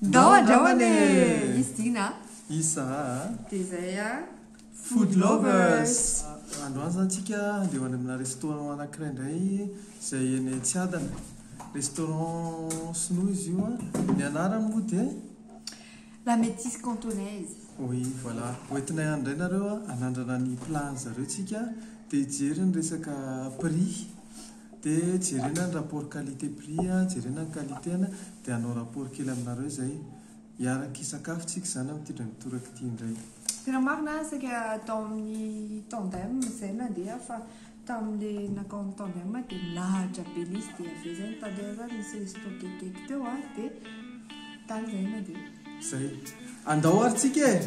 Ndao andramana e! Izy Dina a! Izy Sarah a! Dia izay a! Food lovers! Androany izany tsika handeha ho any amina restaurant anankiray indray izay eny Tsiadana. Restaurant sinoa izy io a! Ny anarany moa dia. La métisse cantonaise. Oui, voilà. Ho entinay any indray nareo a, hanandrana ny plat-ny zareo tsika, dia hijery ny resaka prix. Dia jerena ny rapport qualité prix, jerena ny qualité-ny, dia hanao rapport kely aminareo izay. Hiaraka hisakafo tsika izany amin'ity indray mitoraka ity indray. Tena marina an, saika tao amin'ny tandem izay nandeha fa tamin'le nankao amin'ny tandem dia milahatra be ilay izy dia avy eo izay nitady aza nisy resto kelikely teo an, dia tany izay nandeha. Zay. Andao ary tsika e!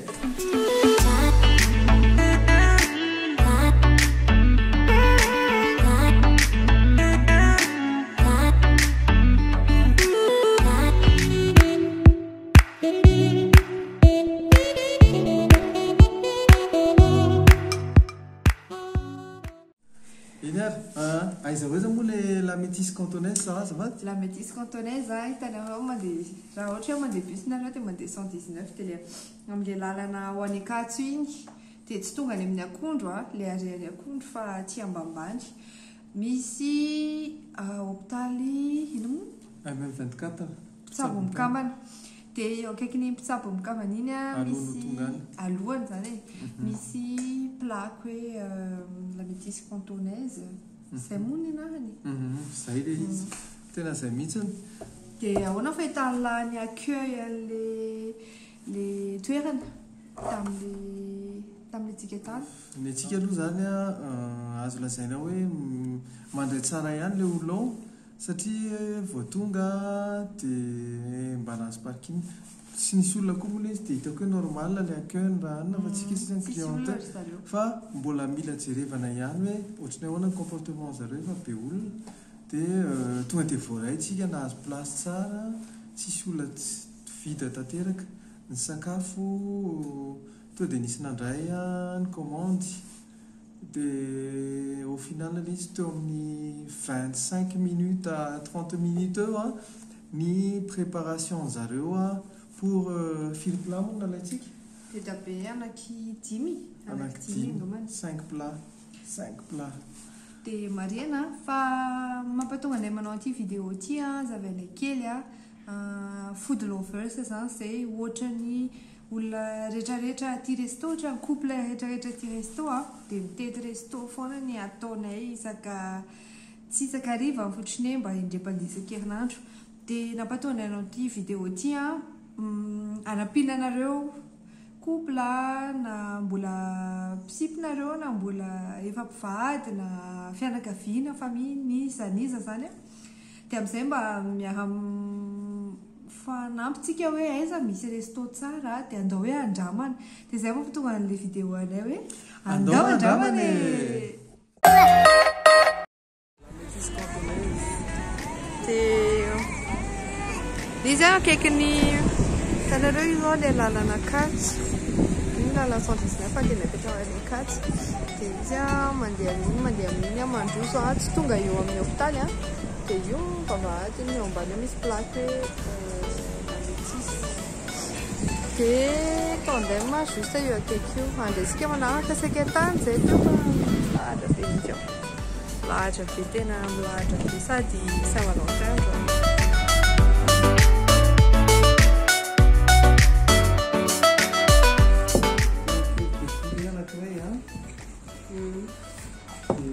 Eny ary, aiza ho aiza moa le la métisse cantonaise Sarah azafady? La métisse cantonaise a, hitanareo mandeha, raha ohatra hoe mandeha bus nareo dia mandeha 119 dia le amin'le lalana ho any Ankatso iny dia tsy tonga any amin'ny Akondro a, le arrêt Akondro fa aty ambanimbany. Misy hopitaly inona moa? MM 24. Mpitsabo mikambana. Dia eo akaikin'iny mpitsabo mikambana iny a, misy alohany izany e, misy plaque hoe la métisse cantonaise, izay moa ny anarany e? Izay ilay izy, tena izay mihitsy. Dia ahoana fahitan'lah ny accueil an'ilay ilay toerana tamin'ilay tamin'ilay tsika tany? Ny antsika aloha izany a, azo lazaina hoe mandray tsara ihany ilay olona ao. Satria vao tonga dia mba nahazo parking. Tsy nisy olona koa moa ilay izy dia hitako hoe normal ilay accueil ny raha anona fa tsika sisa ny clientèle. Fa mbola mila jerevana ihany hoe ohatran'ny ahoana ny comportement zareo efa be olona. Dia tonga dia voaray tsika nahazo place tsara, tsisy olona vide tanteraka. Ny sakafo tonga dia nisy nandray ny commande. Dia au final ilay izy teo amin'ny 25 minutes à 30 minutes eo an, ny préparation zareo an pour firy plat moa no nalaintsika? Be dia be, anaky dimy, anaky dimy angambany. Cinq plats, cinq plats. Dia marihana fa mampatonga anay manao an'ity vidéo ity an, zavainay kely an, food lovers izany izay ohatran'ny Olona retraretra aty resto ohatran'ny couple retraretra aty resto a, dia mitety resto foana ny ataonay isaka tsy isaka hariva fotsiny hoe mba indray mpandeha isan-kerinandro. Dia nampataonay anao ity vidéo ity a, hanampiana anareo couple na mbola mpisipa nareo na mbola efa mpivady na fianakaviana famille n'iza n'iza zany a, dia amin'izay mba miara Fanampy tsika hoe aiza misy resto tsara dia andao hoe andramana. Dia izay vao tonga an'ilay vidéo anay hoe andao andramana e! Dia izy an akaikin'ny hitanareo io izao ilay lalana Ankatso. Iny lalana 119 andeha miakatra ho any Ankatso. Dia izy an mandeha amin'iny mandeha amin'iny an mandroso an tsy tonga eo amin'ny hopitaly an. Dia io vavahadiny eo ambany eo misy plaque hoe la métisse. Dia tandem juste eo akaiky io. Andraisika manaraka saika tany izay teo fa milahatra be mihitsy ao. Milahatra be tena milahatra be sady Saint Valentin androany. Anankiray an. Dia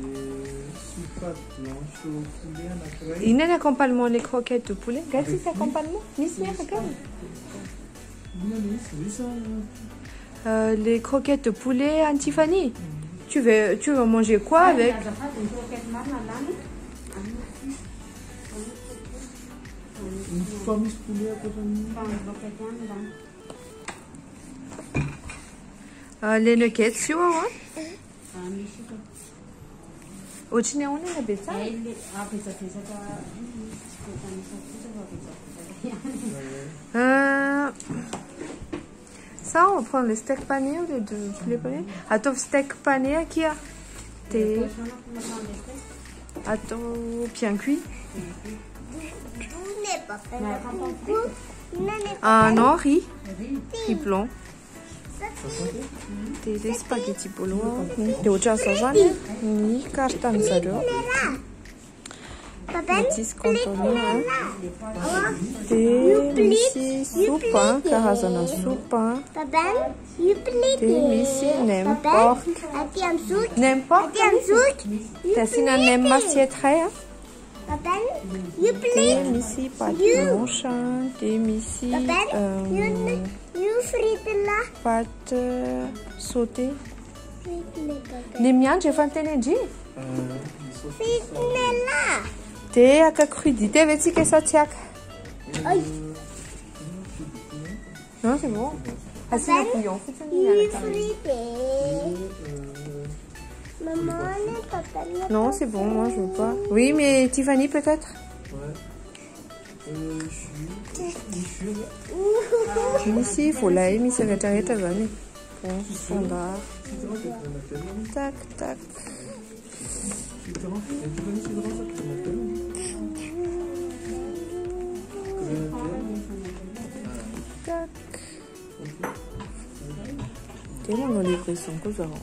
soupe pâte blanche au poulet anankiray. Inona ny accompagnement les croquettes de poulet? Nga tsisy accompagnement? Misy miaraka aminy? Inona no izy? Riz sa? Les croquettes de poulet an'i Tiffany? Tu veux, tu veux manger quoi avec? Azafady ny croquette marina lany. Fa misy poulet ankoatran'ny. Fa ny croquette ihany lany. Les nuggets io ao an? Ah, misy io. Ohatry ny ahoana ny habetsahany? Eh, le habetsabetsaka tsy voatanisa fotsiny fa habetsabetsaka ihany. Ça, on va prendre le steak pané au lieu de poulet pané. Ataovy steak pané akia. Dia atao bien cuit. Ah non, riz. Riz blanc. Dia ilay spaghetti bolo. Dia ohatran'izao zany ny carte an'zareo. Tsisy contenu. Dia misy soupe, karazana soupe. Dia misy nem pork. Nem pork. Dia asiana nem assiette iray. Dia misy pâte blanche, dia misy pâte sautée. Ny miandry efa niteny indry. Dia aka crudité ve tsika sa tsy aka? Non, c'est bon. Asiana bouillon fotsiny miaraka aminy. Non, c'est bon, moi je veux pas. Oui, mais Tiffany peut-être? Misy volaille, misy rehetrarehetra zany. Bon, standard. Tac, tac. Tac. Dia manao livraison koa zareo.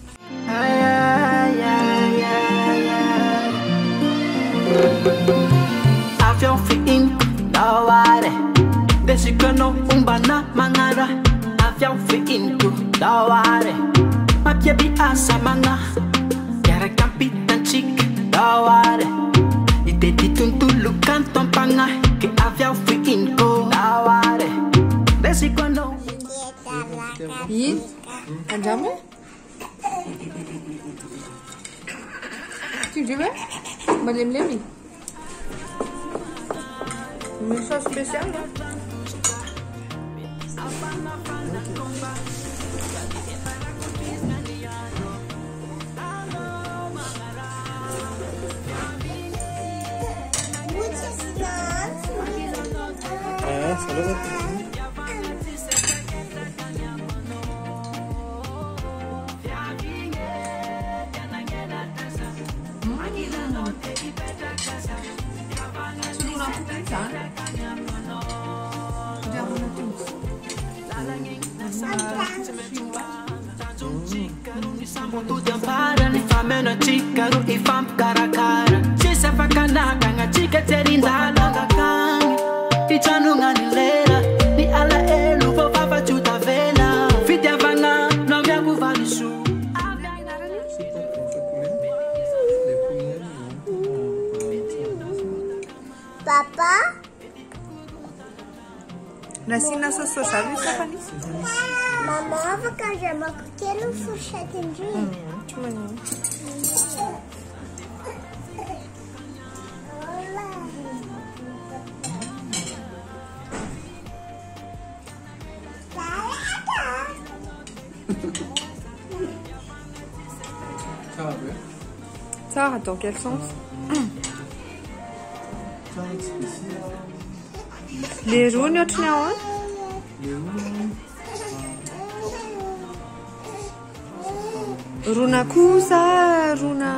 Ino? Andramo? Ty ve? Malemilemy? Misy sauce spéciale. Papa? Nasiana sauce soja ve safany? Maman, afaka andramako kely ny fourchette indray. Tsy maninona. Tsara dans quel sens? Le rony ohatry ny ahoana? Ron'akoho sa rona?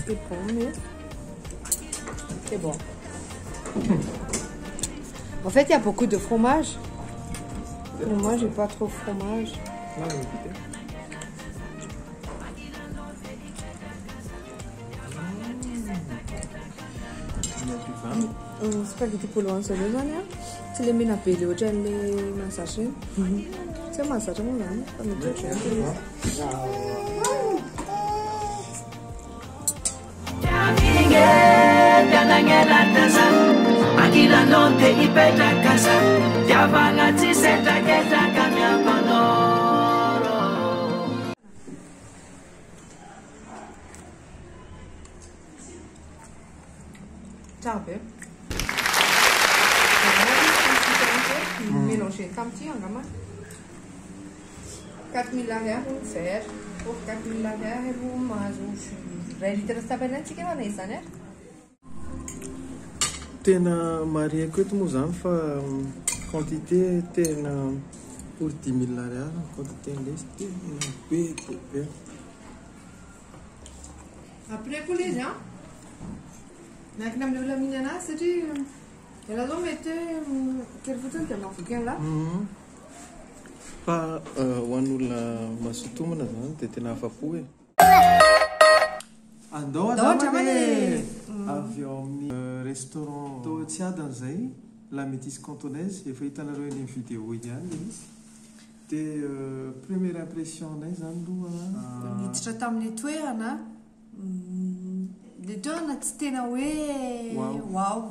C'est bon, mais c'est bon. En fait, il y a beaucoup de fromage. Mais moi, j'ai pas trop de fromage. Spaghetti bolognese zao zany a, tsy le mena be le ohatran'le mahazatra iny. Tsy hoe mahazatra moa zany fa mety ohatran'le izy. Tsara be. Tamin'ity angamba 4000 ariary hono verre. Pour 4000 ariary aloha mahazo jus iray litre sy tapany ihany tsika fa na izany ary. Tena marihiko eto moa izany fa quantité tena pour 10 000 ariary ny quantité an'ilay izy tena be dia be. Après koa ilay izy an, miankina amin'ny olona mihinana azy satria ialahy zao mety hoe kely fotsiny dia mahavoky an'lah. Fa ho an'olona mazoto homana izany dia tena afa-po e. Andao andramana e! Avy ao amin'ny restaurant tao Tsiadana izay, La Métisse Cantonaise, efa hitanareo eny amin'ny vidéo iny ihany ilay izy. Dia première impression-nay izany aloha. Niditra tamin'ilay toerana, ilay toerana tsy tena hoe waouh.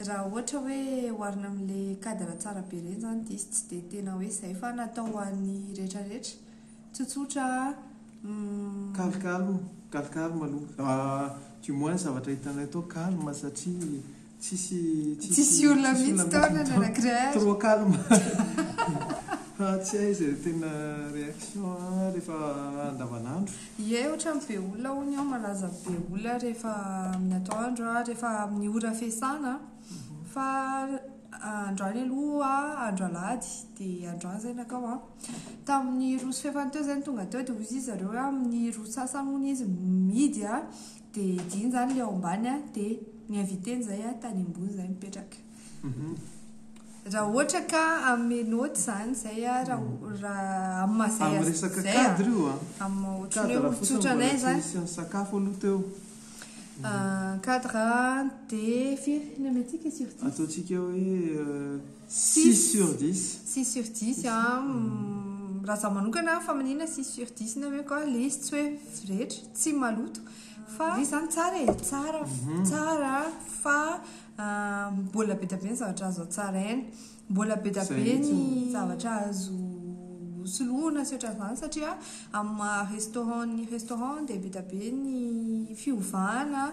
Raha ohatra hoe oharina amin'ilay cadre tsara be ireny izany dia izy tsy dia tena hoe izay fa natao ho an'ny rehetrarehetra. Tsotsotra. Calme calme, calme calme aloha. Du moins zavatra hitanay tao calme satria tsisy Tsisy olona mihitsy tao na ny anankiray ary. Trop calme. Fa tsy hay izay tena réaction rehefa andavanandro. Ie, ohatran'ny be olona hono ao, malaza be olona rehefa amin'ny atoandro, rehefa amin'ny ora fiasana. Fa androany aloha andro alahady dia androany izay nankao an. Tamin'ny roa sy fahefany teo izay no tonga teo dia hoy izy zareo hoe amin'ny roa sasany hono izy mihidy an, dia dimy izany ilay ao ambany an, dia ny invité-ny izay an tany ambony izay mipetraka. Raha ohatra ka hanome naoty izany izay an, raha raha amin'ny maha izay Amin'ny azy resaka izay an, cadre io an. amin'ny maha ohatran'ny Cadre hoe fotsiny olon-tsotra mbola anay tsy izany. nisy ny sakafo aloha teo. Cadre dia firy ny ametrika sur dix? Ataontsika hoe six sur dix. Six sur dix an, raha izaho manokana fa maninona six sur dix ny ameko an, ilay izy tsy hoe rehetra, tsy maloto fa ilay izy izany tsara e, tsara tsara fa mbola be dia be ny zavatra azo hatsaraina. Mbola be dia be ny zavatra azo soloina sy ohatran'izany satria amin'ny maha restaurant ny restaurant dia be dia be ny fiovana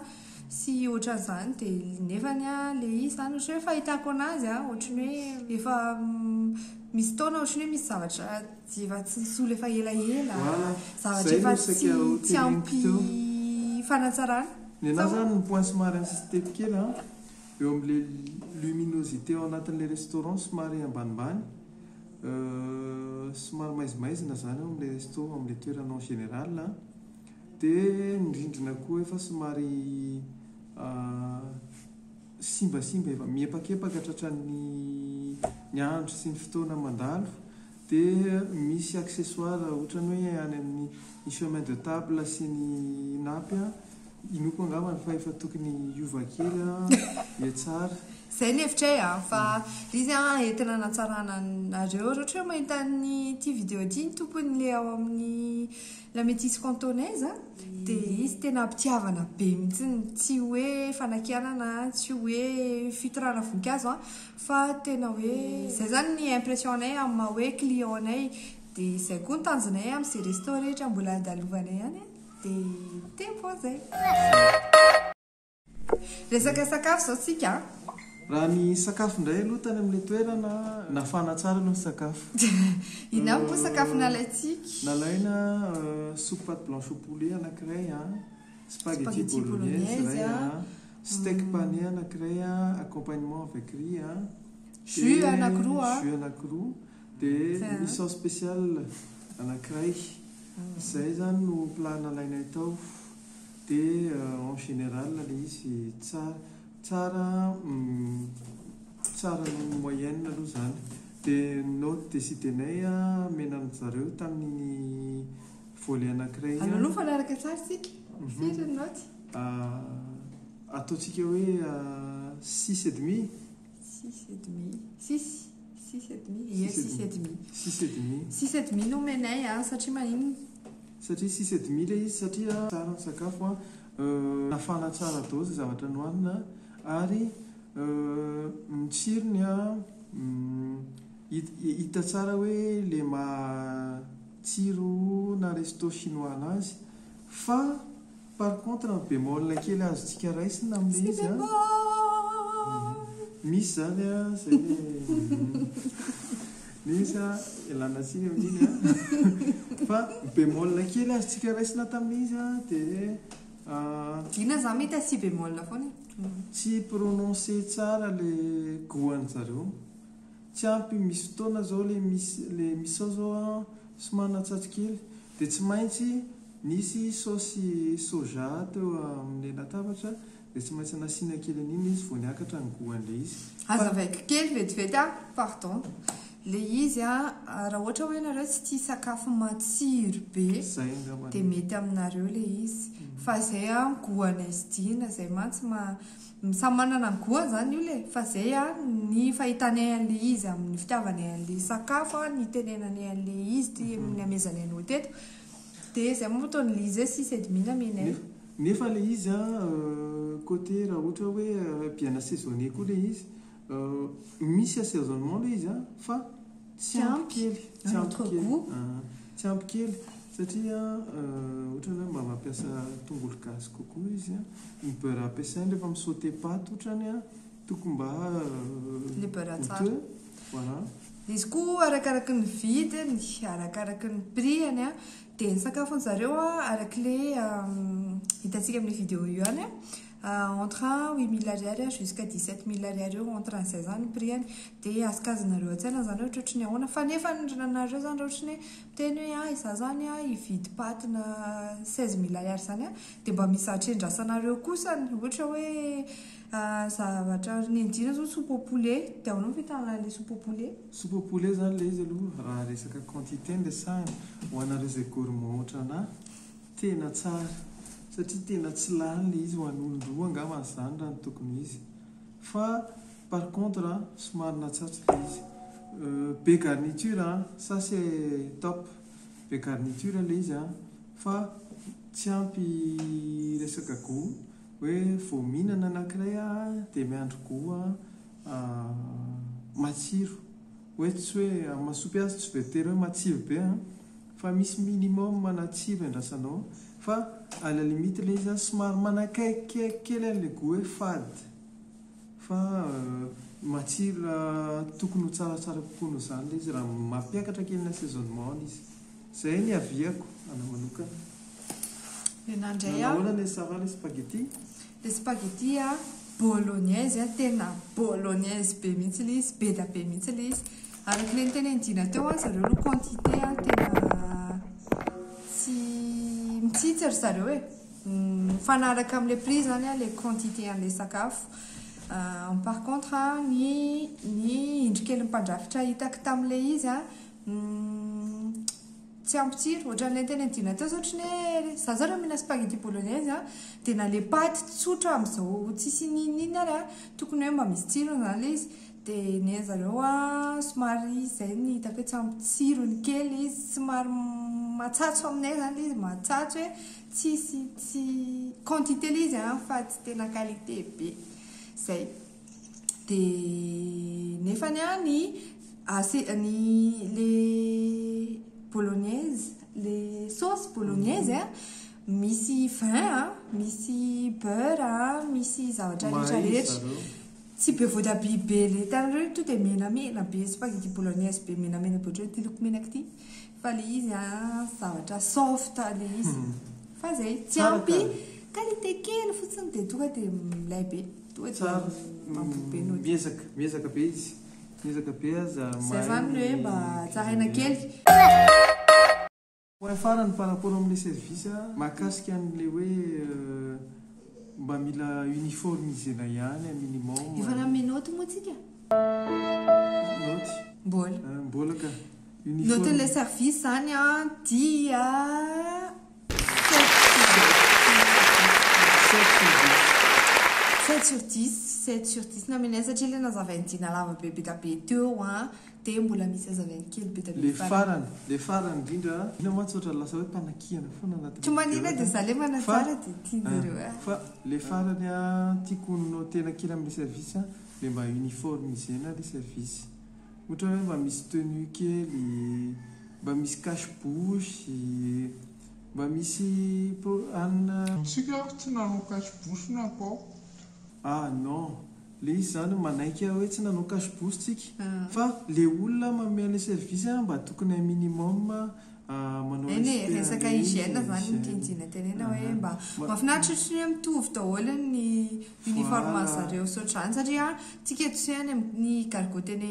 sy ohatran'izany dia nefany ilay izy izany ohatran'ny hoe fahitako an'azy ohatran'ny hoe efa misy taona ohatran'ny hoe misy zavatra efa tsy nisolo efa elaela, zavatra efa tsy ampy fanatsarana. Ny anà izany ny point somary insisteko kely an, Eo amin'ilay luminosité ao anatin'ilay restaurant somary ambanimbany, somary maizimaizina izany ao amin'ilay resto, ao amin'ilay toerana en général an, dia ny rindrina koa efa somary simbasimba, efa miepakepaka tratran'ny ny andro sy ny fotoana mandalo, dia misy accessoires ohatran'ny hoe any amin'ny ny chemin de table sy ny nappe an, Inoako angambany fa efa tokony hiova kely an, hihatsara. Zay ny hevitray an, fa le izy an entina hanatsarana anareo, raha ohatra hoe mahita an'ity vidéo ity ny tompony le ao amin'ny la métisse cantonaise an, de izy tena ampitiavana be mihitsy, tsy hoe fanakianana, tsy hoe fitorahana voninkazo an, fa tena hoe zay zany ny impression anay amin'ny maha hoe client anay, de zay koa ny tanjonay amin'izay resto rehetra mbola andalovanay any an. Dia tempo zay. Resaka sakafo zao tsika a. Raha ny sakafo indray aloha tany amin'ilay toerana, nafana tsara aloha ny sakafo. Inona avy moa sakafo nalaintsika? Nalaina soupe pâte blanche au poulet anankiray a, spaghetti bolognaise iray a, steak pané anankiray a, accompagnement avec riz a, jus anankiroa a, jus anankiroa, dia misao spécial anankiray. Zay zany no plat nalainay tao de en général le izy tsara tsara tsara noho ny moyenne aloha zany de note décider-nay omena an-jareo tamin'iny volet anankiray iny Aleo aloha mifanaraka tsara isika. Firy ny note? Ataontsika hoe six et demi. Six et demi. Six. Six et demi. Ie, six et demi. Six et demi. Six et demi no omenay an, satria maninona? Satria six et demi ilay izy satria tsara ny sakafo an, nafana tsara daholo izay zavatra nohanina ary ny tsirony an, hita tsara hoe ilay maha tsiro na resto chinois anazy fa Par contre ny bémol kely azontsika raisina amin'ilay izy an, misy izany an, izay hoe Nisy a, ialana tsiny amin'iny a. Fa bémol kely azontsika raisina tamin'izy izy a dia Dina za mety asia bémol foana e. Tsy prononcer tsara le goût an-jareo. Tsy ampy misy fotoana zao le misy le misao zao a somary natsatso kely dia tsy maintsy nisy saosy soja teo amin'ilay latabatra dia tsy maintsy nasiana kely an'iny izy vao niakatra ny goût an'ilay izy. Fa. Azavaiko kely vetivety a, pardon, le izy a raha ohatra hoe nareo tsy tia sakafo matsiro be Zay angambany. dia mety aminareo le izy fa zay a goût anay sy Dina zay mantsy ma Samy manana ny goût-ny zany ny olona e, fa zay a ny fahitanay an'le izy amin'ny fitiavanay an'le sakafo a, ny itenenanay an'le izy ty ny amezanay anao teto, de zay moa ataon'i Lizy hoe six et demi namenay. Nefa nefa le izy a côté raha ohatra hoe bien assaisonné koa le izy, misy assaisonnement le izy a fa tsy Tsy ampy ampy, kely, tsy un ampy autre kely, goût. tsy ampy kely satria ohatrany hoe mba mampiasa tongolo gasy kokoa izy a, ny beurre ampiasainy rehefa mi-sauter pâte ohatrany a, tokony mba Le beurre tsara. goûteux, voilà. Izy koa arakaraky ny vidiny, arakaraky ny prix-ny a, dia ny sakafon-dry zareo a, arak'ilay hitantsika amin'io vidéo io ihany a, Entre 8000 ariary jusqu'à 17000 ariary eo entre an'izay zany ny prix-ny. Dia azokazonareo an-tsaina zany hoe ohatrohatry ny ahoana. Fa nefa nareo zany raha ohatry ny hoe miteny hoe ah izaho zany ah hividy paty na 16000 ariary zany ah, dia mba misy zavatra endrasanareo kosany. Ohatra hoe zavatra nendrina zao soupe au poulet. Dia ahoana moa fahitana an'ilay soupe au poulet? Soupe au poulet zany ilay izy aloha raha resaka quantité no resahina, ho anareo izay gourmand ohatran'ahy, Tena tsara, satria tena tsy lany le izy ho an'olon-droa angamba izany raha ny tokony ho izy. Fa par contre an, somary natsatso le izy. Be garniture an, ça c'est top, be garniture le izy an, fa tsy ampy resaka gout, hoe vao mihinana anankiray aho dia miandry gout an, matsiro, hoe tsy hoe amin'ny maha soupy azy tsy voatery hoe matsiro be an. Fa misy minimum na tsiro endrasanao fa à la limite ilay izy somary manakaikikaiky kely an'ilay goût hoe fade fa matsiro tokony ho tsaratsara kokoa noho izany ilay izy raha mampiakatra kely ny assaisonnement-ny izy. Izay ny avis-ako ana manokana. Nenà indray Nanao aho. ahoana ilay Sarah ilay spaghetti? Ilay spaghetti a bolognaise a, tena bolognaise be mihitsy ilay izy, be dia be mihitsy ilay izy. Araka ilay notenenin'i Dina teo an, zareo aloha quantité a tena tsy mitsitsy ry zareo e. Mifanaraka amin'ilay prix izany an ilay quantité an'ilay sakafo. Par contre an, ny ny indro kelin'ny mpandrafitra hitako tamin'ilay izy an, Tsy ampy tsiro, ohatran'ilay notenenin'i Dina teo zao ohatran'ny hoe za zao raha mihinana spaghetti bolognaise an, dia na le paty tsotra amin'izao tsisy n'inon'inona ary an, tokony hoe mba misy tsirony izany ilay izy, dia ny an'zareo an somary izay no hitako hoe tsy ampy tsirony kely izy, somary matsatso aminay izany ilay izy, matsatso hoe tsisy tsy quantité ilay izy an fa tsy tena qualité be, zay. Dia nefany an ny ase ny le bolognaise le sauce bolognaise an misy vin an, misy beurre an, misy zavatra rehetra Mahay rehetra. zareo. Tsy be voatabia be le hitanareo iny tonga dia menamena be spaghetti bolognaise be menamena be ohatran'ny ity loko menaka ity fa le izy an zavatra soft le izy. Fa zay, tsy Tsara ampy ka. qualité kely fotsiny dia tonga dia milay be. Tonga dia Tsara. mampihomehy be ny Miezaka, miezaka be izy. Miezaka be aza Zay mahay zany ny hoe mba tsaraina kely. Point farany par rapport amin'ilay service mahakasika an'ilay hoe mba mila uniformiser-na ihany un minimum. Efa nanome naoty moa tsika? Naoty? Mbola. Mbola ka. Uniforme. Naotin'ilay service zany an dia Sept sur dix. Sept sur dix namenay satria ilay nazavain'i Dina lava be be da be teo an, dia mbola misy hazavainy kely be da be Le farany. farany, le farany indrindra, Dina mantsy ohatran'ny lasa hoe mpanakihana foana anatin'ny Tsy manina vidéo dia za le fa manatsara dia tianareo ah. fa le farany an, tiako ho notena kely amin'le service an, le mba uniformiser-na le service. Ohatra hoe mba misy tenue kely, mba misy cache bouche, mba misy pro anona. Tsika ary tsy nanao cache bouche nakao. Ah non! Le izy zany manaiky aho hoe tsy nanao cache-bouche tsika fa le olona manome an'le service mba tokony un minimum manao Eny e, respect resaka an'le hygiène zany no hygiène. tian'i Gina tenena hoe mba Ma- mahafinaritra ohatry ny hoe mitovy daholo ny uniforme Voilà. zareo sy ohatr'izany satria tsika tsy hoe any amin'ny gargote eny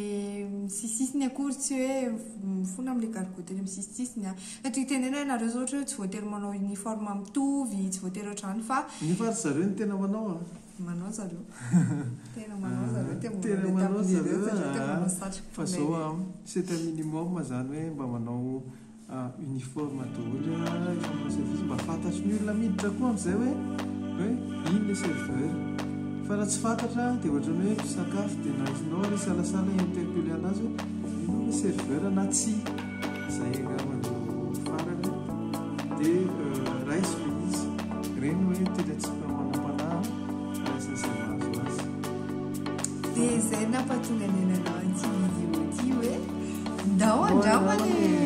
amin'ny sisisisiny akory tsy hoe mifona amin'ilay gargote eny amin'ny sisisisiny a. Fa tiako tenena hoe nareo zao ohatra hoe tsy voatery manao uniforme mitovy, tsy voatery ohatr'izany fa Nefa ry zareo no tena manao a. manao zareo. Tena manao zareo, tena Tena manao manao tablier zareo, zareo, tena ah. manao satroka. Fa zao a, c'est un minimum zany hoe mba manao uniforme daholo a, efa manao service mba fantatry ny olona miditra koa amin'izay hoe hoe iny le serveur. Fa raha tsy fantatra dia ohatran'ny hoe mpisakafo dia na izinao ary hisalasala hi-interpeller anazy hoe ino le serveur na tsia. Izay angamba no farany. Dia raiso le izy. Ireny hoe tena tsy manam-panahy, raisin'izay mahazo azy. Dia izay nampahatonga ny nanao an'ity vidéo ity hoe ndao andramana e.